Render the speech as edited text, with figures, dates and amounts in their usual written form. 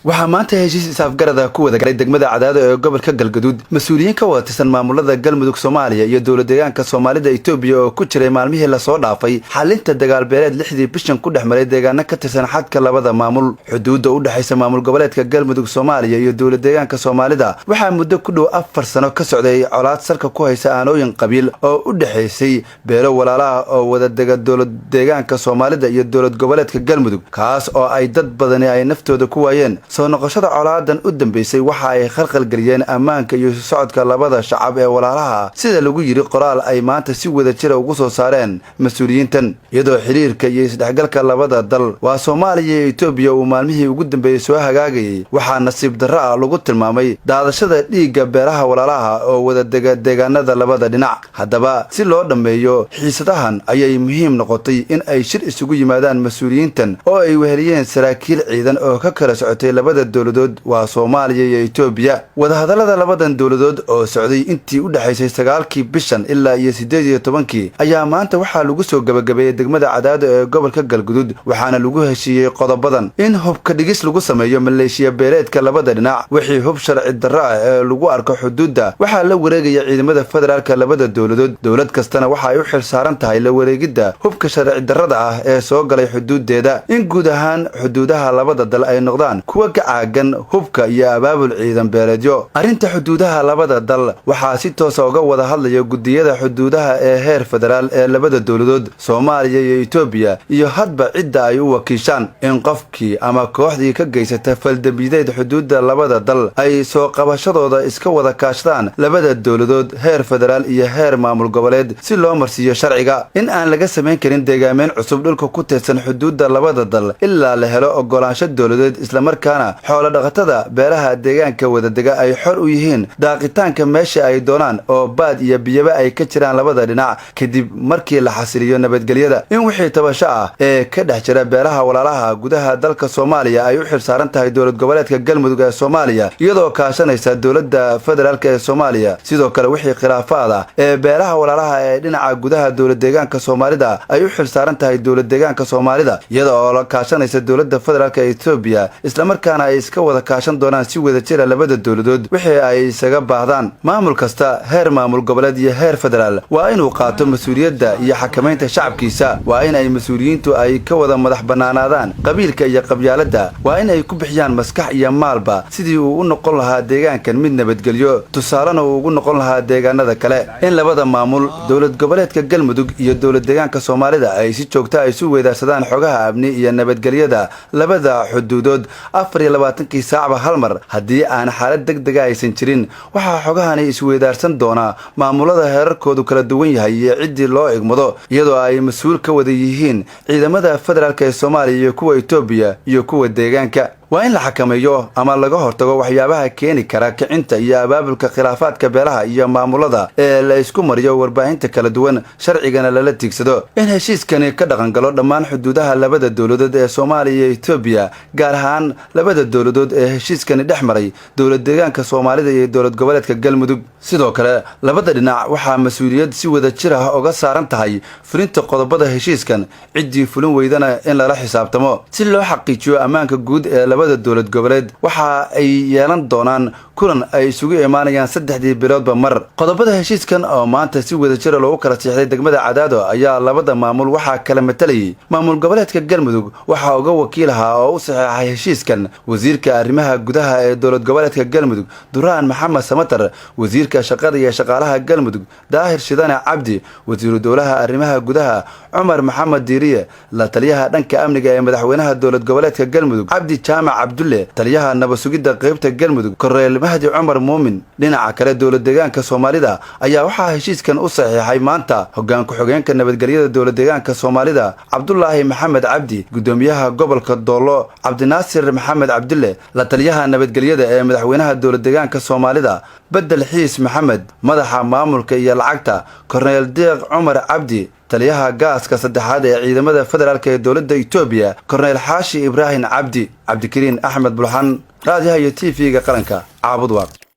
Waxaa maanta heshiis is-afgarada ku wada galay degmada Cadaado ee gobolka Galgaduud mas-uuliyiin ka wada tirsan maamulada Galmudug, Soomaaliya iyo dowlad deegaanka Soomaalida Itoobiya oo ku jiray maalmihii lasoo dhaafay xalinta dagaalbeeleed 6dii bishan ku dhex maray deegaano ka tirsan xadka labada maamul. Xuduudda u dhexaysa maamul goboleedka Galmudug, Soomaaliya iyo dowlad deegaanka Soomaalida waxaa muddo ku dhow 4 sano ka socday colaad salka ku haysa aanooyin qabiil oo u dhexaysay beelo walaalaha oo wada dega dowlad deegaanka Soomaalida iyo dowlad goboleedka Galmudug, kaas oo ay dad badani ay naftooda ku waayeen. Soo noqoshada colaadan u dambeysay waxa ay khalkhalgeliyeen ammaanka iyo isu socodka labada shacab ee walaalaha, sida lagu yidhi qoraal ay maanta si wada jira ugu soo saareen mas-uuliyiintan. Iyadoo xiriirka iyo isdhexgalka labada dal, waa Soomaaliya iyo Itoobiya, uu maalmihii ugu dambeeyey soo hagaagayay, waxaa nasiib darro ah lagu tilmaamay daadashada dhiigga beelaha walaalaha oo wada dega deegaanada labada dhinac. Haddaba, si loo dhammeeyo xiisadahan ayay muhiim noqotay in ay shir isugu yimaadaan mas-uuliyiintan oo ay weheliyeen saraakiil ciidan oo ka kala socotay labada dowladood, waa Soomaaliya iyo Itoobiya. Wadahadallada labadan dowladood oo socday intii u dhexaysay 9kii bishan ilaa iyo 18kii ayaa maanta waxaa lagu soo gebagabeeyey degmada Cadaado ee gobolka Galgudud, waxaana lagu heshiiyey qodobadan: in hubka dhigis lagu sameeyo maleeshiya beeleedka labada dhinac, wixii hub sharci darro ah ee lagu arko xuduudda waxaa la wareegaya ciidamada federaalka labada dowladood, dowlad kastana waxa ay u xil saaran tahay la wareegidda hubka sharci darrada ah ee soo galay xuduudeeda; in guud ahaan xuduudaha labada dal ay noqdaan kuwa ka caagan hubka iyo abaabul ciidan beeleedyo. Arrinta xuduudaha labada dal waxaa si toosa uga wada hadlaya guddiyada xuduudaha ee heer federaal ee labada dowladood, Soomaaliya iyo Itoobiya, iyo hadba cidda ay u wakiishaan; in qofkii ama kooxdii ka geysata faldambiyeed xuduudda labada dal ay soo qabashadooda iska wada kaashadaan labada dowladood, heer federaal iyo heer maamul goboleed, si loo marsiiyo sharciga; in aan laga samayn karin deegaameyn cusub dhulka ku tirsan xuduudda labada dal ilaa la helo ogolaansho dowladeed, islamarkaana xoolo dhaqatada beelaha deegaanka wadadega ay xor u yihiin daaqitaanka meesha ay doonaan oo baad iyo biyaba ay ka jiraan labada dhinac kadib markii la xasiliyo nabadgelyada; in wixii tabasho ah ee ka dhex jira beelaha walaalaha gudaha dalka Soomaaliya ay u xil saaran tahay dowlad goboleedka Galmudug ee Soomaaliya, iyadoo kaashanaysa dowladda federaalk ee Soomaaliya. Sidoo kale, wixii khilaafaad ah ee beelaha walaalaha ee dhinaca gudaha dowlad deegaanka Soomaalida ay u xil saaran tahay dowlad deegaanka Soomaalida, iyada oo la kaashanaysa dowladda federaalk ee Itoobiya, islamarkaana ay iska wada kaashan doonaan si wada jira labada dowladood wixii ay isaga baahdaan. Maamul kasta, heer maamul goboleed iyo heer federaal, waa inuu qaato mas-uuliyadda iyo xakamaynta shacabkiisa. Waa in ay mas-uuliyiintu ay ka wada madax bannaanaadaan qabiilka iyo qabyaaladda. Waa in ay ku bixiyaan maskax iyo maalba sidii uu u noqon lahaa deegaankan mid nabadgelyo, tusaalena uu ugu noqon lahaa deegaanada kale. In labada maamul, dowlad goboleedka Galmudug iyo dowlad deegaanka Soomaalida, ay si joogta isu weydaarsadaan xogaha amni iyo nabadgelyada labada xuduudood 24kii saacba hal mar, haddii aan xaalad deg dega aysan jirin. Waxaa xogahani isweydaarsan doonaa maamulada heerarkoodu kala duwan yahay iyo ciddii loo igmado, iyadoo ay mas-uul ka wada yihiin ciidamada federaalk ee Soomaaliya iyo kuwa Itoobiya iyo kuwa deegaanka. Waa in la xakameeyo ama laga hortago waxyaabaha keeni kara kicinta iyo abaabulka khilaafaadka beelaha iyo maamulada ee la isku mariyo warbaahinta kala duwan, sharcigana lala tiigsado. In heshiiskani ka dhaqangalo dhammaan xuduudaha labada dowladood ee Soomaaliya iyo Itoobiya, gaar ahaan labada dowladood ee heshiiskani dhex maray, dowlad deegaanka Soomaalida iyo dowlad goboleedka Galmudug. Sidoo kale, labada dhinac waxaa mas-uuliyad si wada jir ah uga saaran tahay fulinta qodobada heshiiskan, ciddii fulin weydana in lala xisaabtamo. Si loo xaqiijiyo ammaanka guud ee labada dowlad goboleed, waxa ay yeelan doonaan kulan ay isugu imaanayaan 3dii biloodba mar. Qodobada heshiiskan oo maanta si wada jira loogu kala siixday degmada Cadaado ayaa labada maamul waxaa kala matalayay: maamul goboleedka Galmudug waxaa uga wakiil ahaa oo u saxeexay heshiiskan wasiirka arrimaha gudaha ee dowlad goboleedka Galmudug, Duraan Maxamed Samatar, wasiirka shaqada iyo shaqaalaha Galmudug, Daahir Shidane Cabdi, wasiiru dowlaha arrimaha gudaha, Cumar Maxamed Diiriye, la taliyaha dhanka amniga ee madaxweynaha dowlad goboleedka Galmudug, Cabdi Jaamac Cabdulle, taliyaha nabad sugidda qeybta Galmudug, Korneel Mahdi Cumar Muumin. Dhinaca kale, dowlad deegaanka Soomaalida ayaa waxaa heshiiskan u saxiixay maanta hoggaan ku-xigeenka nabadgelyada dowlad deegaanka Soomaalida, Cabdulaahi Maxamed Cabdi, guddoomiyaha gobolka Doolo, Cabdinaasir Maxamed Cabdulle, la taliyaha nabadgelyada ee madaxweynaha dowlad deegaanka Soomaalida, Bedel Xiis Maxamed, madaxa maamulka iyo lacagta, Korneel Deeq Cumar Cabdi, taliyaha gaaska saddexaad ee ciidamada federaalk ee dowladda Itoobiya, Korneel Xaashi Ibraahim Cabdi. Cabdikariin Axmed Bulxan, raadiyaha iyo TV-ga Qaranka, Caabud Waaq.